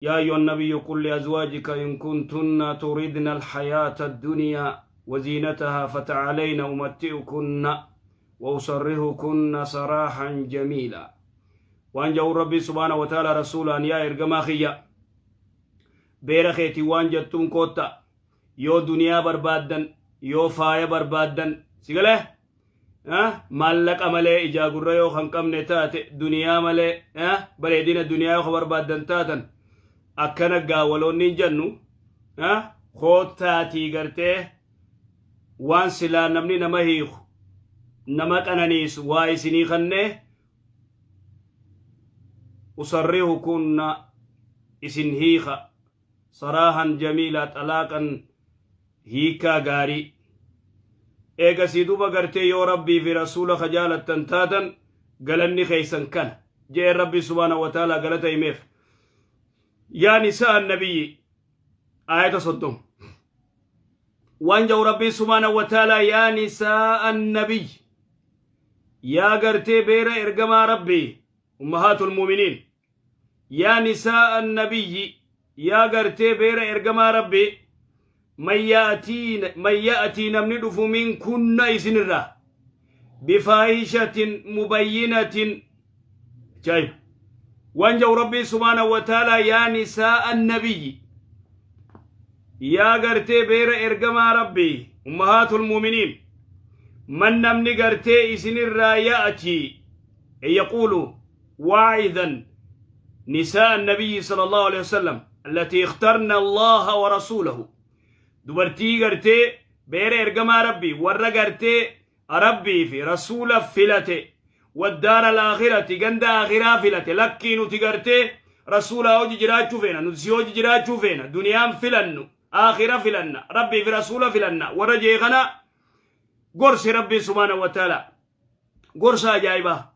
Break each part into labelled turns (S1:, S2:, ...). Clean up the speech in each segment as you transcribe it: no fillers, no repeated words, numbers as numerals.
S1: يا أيها النبي قل لأزواجك إن كنتن تردن الحياة الدنيا وزينتها فتعالين أمتئكن وأسرهكن سراحا جميلا. Waan ja'u Rabbi subhaana wa ta'ala rasuulaan, yaa ergamaa kiyya, beera keetii waan jettuun, kootta yoo duniyaa barbaaddan, yoo faaya barbaaddan, si galee, maallaqa malee ijaa gurra yoo kan qabne taate, duniyaa malee bareedina duniyaa yoo barbaaddan taatan, akkana gaawwaloonni hin jennu, koottaatii gartee waan silaa namni nama hiiku nama qananiisu waa isinii kannee, usarrihukunna, isin hiika, saraahan jamiila, xalaaqan, hiikaa gaarii. Eegasii duba gartee yoo Rabbii fi rasuula ka jaalattan taatan, galanni keeysan kana jee Rabbi subhaana wa ta'ala galata himeef. Yaa nisaa nabiyyi, aayata 30, waan jedhu Rabbii subhaana wa ta'ala: yaa nisaa nabiyyi, yaa gartee beera ergamaa Rabbii, ummahaatul mu'miniin, yaa nisaa nabiyyi, yaa gartee beera ergamaa Rabbii, man ya'tii, namni dhufu, min kunna, isinirraa, bifaahishatin mubayyinatin. Ajaa'iba! Waan jedhu Rabbii subhaana wa ta'ala: yaa nisaa annabiyyi, yaa gartee beera ergamaa Rabbii, ummahaatul mu'miniin, man, namni gartee isinirraa, ya'tii, yaquulu waa'idan نساء النبي صلى الله عليه وسلم التي اخترن الله ورسوله، dubartii gartee beera ergamaa Rabbii, warra gartee Rabbii fi rasuula filate, والدار الآخرة, ganda akhiraa filate, lakkii nuti gartee rasuulaa hoji jiraachuu feena, nuti si hoji jiraachuu feena, duniyaan filannu, aakhira filanna, Rabbii fi rasuula filanna warra jee kana gorsi Rabbii subhaana wa ta'ala gorsa ajaa'ibaa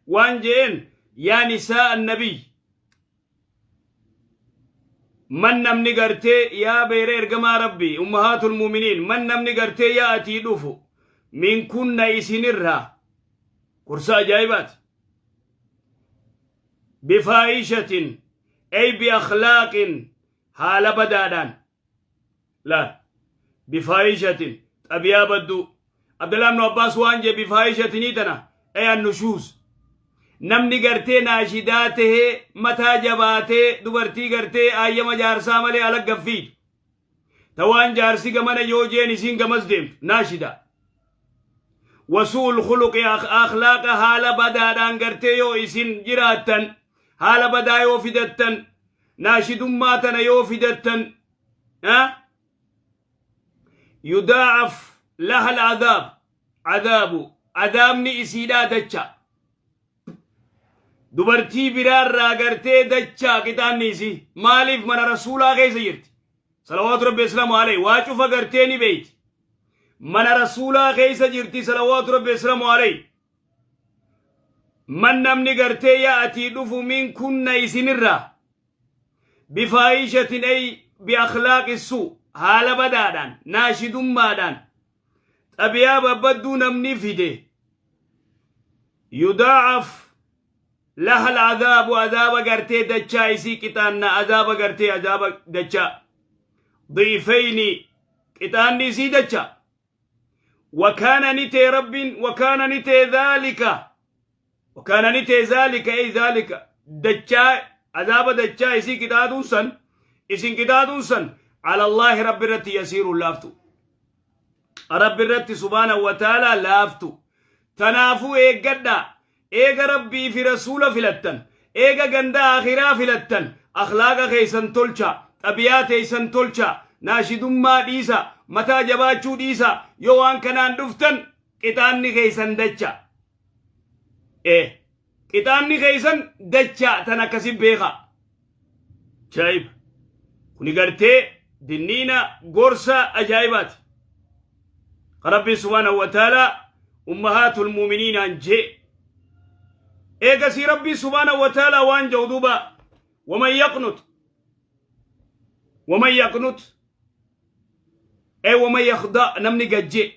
S1: waan jeen: yaa nisaa annabiy, man, namni gartee, yaa beera ergamaa Rabbii, ummahaatul mu'miniin, man, namni gartee, ya'tii, dhufu, min kunna, isinirraa, gorsa ajaa'ibaati, bifaahishatin, ay biakhlaaqin, haala badaadhaan laal, bifaahishatin, xabiyaa badduu. Abdullah ibnu Abbaas waan jee, bifaahishatinii tana, ay annushuuz, namni gartee naashidaa tahee mataa jabaatee dubartii gartee ayyama jaarsaa malee ala gaffiitu, ta waan jaarsi gamana yoo jeen isiin gamas deemtu, naashida. وسوء الخلق, akhlaaqa haala badaadhaan gartee yoo isin jiraattan, haala badaa yoo fidattan, naashidummaa tana yoo fidattan, يضاعف لها العذاب, عذاب, adaabni isiidhaa dacha, dubartii biraarraa gartee dachaa qixaanni isii. Maaliif? Mana rasuulaa keessa jirti, salawaatu Rabbi islaamu alayhi, waa cufa gartee ni beeyti. Mana rasuulaa keessa jirti, salawaatu Rabbi islaamu alayhi. Man, namni gartee, ya'tii, dhufu, min kunna, isinirraa, bifaahishatin, ay biakhlaaqi suu, haala badaadhaan, naashidummaadhaan, xabiyaa babbadduu namni fide, يضاعف لها العذاب, عذاب gartee dachaa isii qixaanna, azaaba gartee azaaba dachaa, ضعفين, qixaanni isii dachaa. وكان نتي رب وكان نتي ذلك، وكان نتي ذلك، أي ذلك dachaa, azaaba dachaa isii qixaatuun san, isin qixaatuun san, على الله, Rabbi irratti, يسير, laaftu, Rabbi irratti subhaanahu wa ta'ala laaftu. Tanaafuu eeggadha. Eega Rabbii fi rasuula filattan, eega ganda akhiraa filattan, akhlaaqa keessan tolcha, xabiyaa teessan tolcha, naashidummaa dhiisa, mataa jabaachuu dhiisa. Yoo waan kanaan dhuftan, qixaanni keessan dacha, qixaanni keessan dacha. Tan akkasi beeka. Ajaa'iba! Kuni gartee dinniina gorsa ajaa'ibaati Rabbi subhaanahu wa ta'ala ummahaatul mu'miniinaan jee. Eegasii Rabbi subhaanahu wa ta'ala waan jedhu duuba: ومن يقنت، ومن يقنت، أي ومن يخضع, namni gajje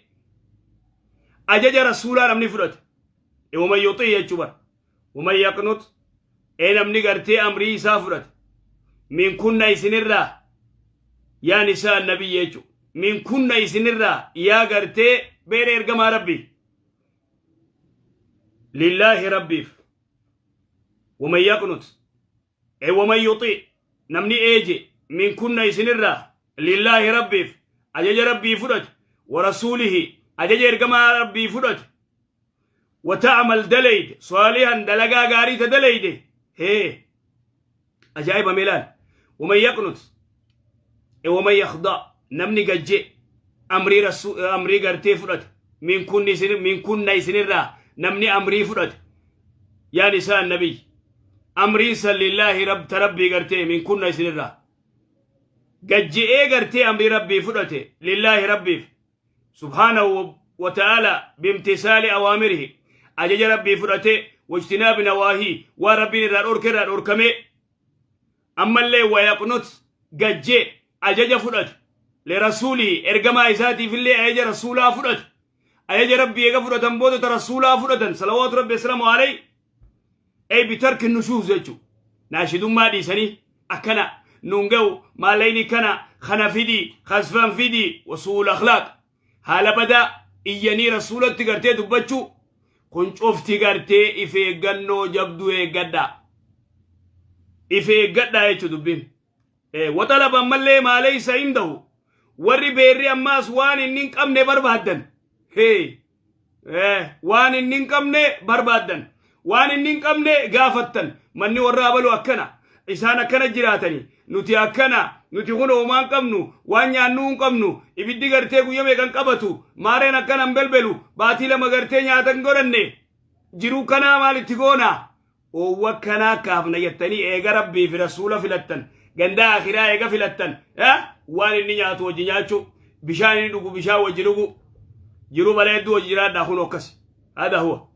S1: ajaja rasuulaa namni fudhate, ومن يطيع jechuu bara. ومن يقنت, ee namni gartee amrii isaa fudhate, Minkunna isinirraa, yaa nisaa nabiyyi jechu, minkunna isinirraa, yaa gartee beera ergamaa rabbii, lillaahi rabbiif, waman yaqnut e waman yuxi, namni eeje, minkunna isinirraa, lillaahi rabbiif, ajaja rabbii fudhate, wa rasuulihi, ajaja ergamaa rabbii fudhate, wa ta'amal dalayde saalihan, dalagaa gaarii ta dalayde. Hee, ajaa'iba! Mee laal. Waman yaqnut e waman yakhda, namni gajje amrii rasu amrii gartee fudhate, min kunni isin min kunna isinirraa namni amrii fudhate, yaa nisaa nabiy, amriin san lillaahi rab ta rabbii gartee, min kunna isinirraa gajje'ee gartee amrii rabbii fudhate, lillaahi rabbiif, subhaanahu wa ta'ala, bimtisaali awaamirihi, ajaja rabbii fudhate, wajtinaabi nawaahii, waan rabbiin irraa dhorke irraa dhorkame. Ammallee wayaqnut, gajje ajaja fudhate, lirasuulihi, ergamaa isaatiif illee ajaja rasuulaa fudhate. Ajaja rabbii eega fudhatan booda ta rasuulaa fudhatan, salawaatu rabbi asalaamu alayhi, ay bitarki nushuuz jechu, naashidummaa dhiisanii, akkana nuun ga'u, maallayni kana kana fidii kasfan fidii, wasuul akhlaaq, haala badaa iyyanii rasuulatti gartee dubbachuu kun cufti gartee if eeggannoo jabduu eeggadhaa, if eeggadhaa jechuu dubbiin. Waxalaba ammallee maalaysa indahu, warri beerri ammaas waan inni hin qabne barbaaddan, waan inni hin qabne barbaaddan, waan inni hin qabne gaafattan, manni warra abalu akkana, isaan akkana jiraatani, nuti akkana, nuti kun homaa hin qabnu, waan nyaannuu hin qabnu, ibiddi gartee guyya meeqan qabatu, maareen akkana hin belbelu, baatii 2 gartee nyaata hin godhanne, jiruu kanaa maalitti goona, oowwa kanaa kaafna jettanii, eega rabbii fi rasuula filattan, gandaa akiraa eega filattan, waan inni nyaatu wajji nyaachuu, bishaan inni dhugu bishaan wajji dhugu, jiruu bareedduu wajji jiraadhaa. Kun akkas hada huwa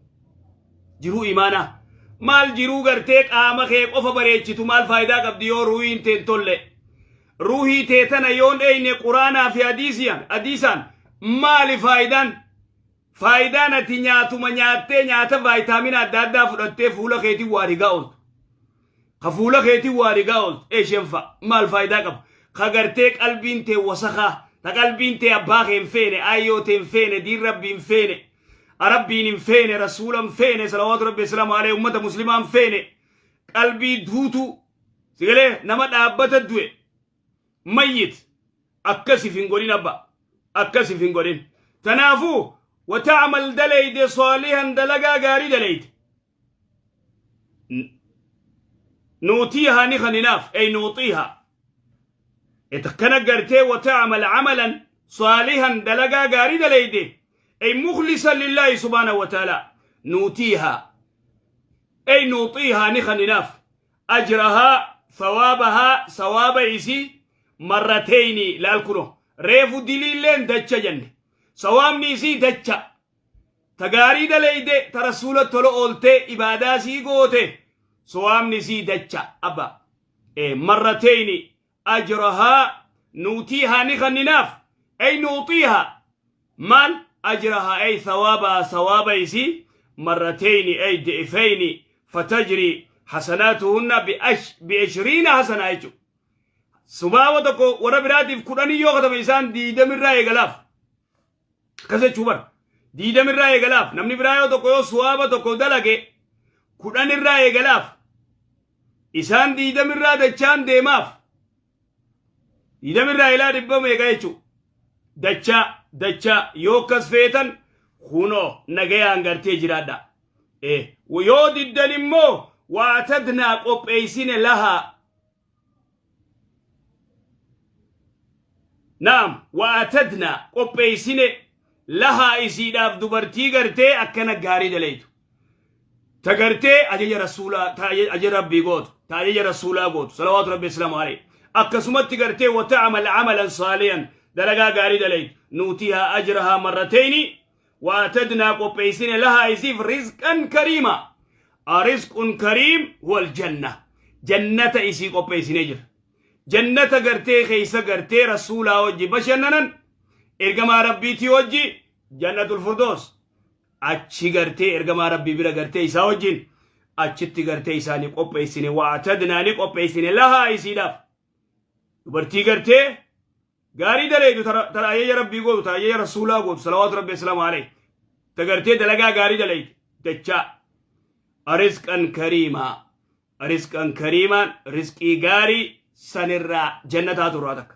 S1: jiruu imaanaa. Maal jiruu gartee qaama kee qofa bareechitu maal faayidaa qabdi yoo ruuhiin tee hin tolle? Ruuhii tee tana yoon eeyne quraanaa fi hadiisaan, maali faayidaan? Faayidaan ati nyaatuma nyaattee, nyaata vaayitaamina adda addaa fudhattee fuula keetiin waa rigaa ooltu. Ka fuula keetiin waa rigaa ooltu eesheen fa'a maal faayidaa qaba? Ka gartee qalbiin tee wasakaa, ta qalbiin tee abbaa kee hin feene, aayyoo tee hin feene, diin rabbii hin feene, rabbiin hin feene, rasuula hin feene, salawaatu rabbi islaamu alayhi, ummata muslimaa hin feene, qalbii duutuu sigalee nama dhaabbata du'e mayyit akkasif hin godhin, abba, akkasif hin godhin. Tanaafuu watacmal dalayde saalihan, dalagaa gaarii dalayde, nuutiihaa ni kaninaaf, ay nuuxiihaa ittakkana gartee, watacmal camalan saalihan, dalagaa gaarii dalayde, ay mukhlisan lillaahi subhaanahu wa ta'aalaa, nuutiihaa ay nuuxiihaa ni kaninaaf, ajrahaa thawaabahaa, sawaaba isii, marrateyni. Laal, kuno reefu diliilleen dacha jenne, sawaabni isii dacha. Ta gaarii daleyde, ta rasuula tola ooltee ibaadaa sii goote, sawaabni isii dacha, abba. Marrateyni ajrahaa nuutiihaa ni kanninaaf, ay nuuxiihaa maal ajrahaa, ay thawaabahaa, sawaaba isii, marrateyni ay di'ifeyni, fatajri hasanaatuhunna bi'ishriina hasanaa jechu. Subaaba tokko warra biraatiif 10 yoo katame, isaan 20rraa eegalaaf. Akkas jechuu bara, 20rraa eegalaaf. Namni biraa yoo tokko yoo suwaaba tokko dalage 10rraa eegalaaf, isaan 20rraa dachaan deemaaf. 20rraa ilaa dhibba meeqa jechuu, dachaa dachaa. Yoo akkas feetan kunoo nagayaan gartee jiraadha. Yoo diddan immoo waatadnaa qopheessine lahaa. Naam, wa'atadna qopheessine, lahaa isiidhaaf, dubartii gartee akkana gaarii dalaytu. Ta gartee ajaja rasuulaa, ta ajaja rabbii gootu, ta ajaja rasuulaa gootu, salawaatu rabbi islaamu alayhi. Akkasumatti gartee wata'amal amalan saaliyan, dalagaa gaarii dalaytu. Nuutihaa ajrahaa marrateyni, wa'atadnaa qopheessine, lahaa isiif, rizqan kariima. Rizqun kariim huwa aljanna. Jannata isii qopheessinee jira. Jannata gartee keessa gartee rasuulaa wajji bashannanan, ergamaa rabbiitii wajji, jannatul furdoos achi gartee ergamaa rabbii bira gartee isaa wajjin achitti gartee isaanii qopheessine. Wa'atadnaa ni qopheessine, lahaa isiidhaaf. Dubartii gartee gaarii daleeydu tara ajaja Rabbii gootu, tara ajaja Rasuulaa gootu, salawaatu Rabbii asalaamu alayhi, ta gartee dalagaa gaarii daleeydu dachaa. Rizqan kariimaa, rizqan kariimaan, rizqii gaarii sanirraa jannataatu irraa takka.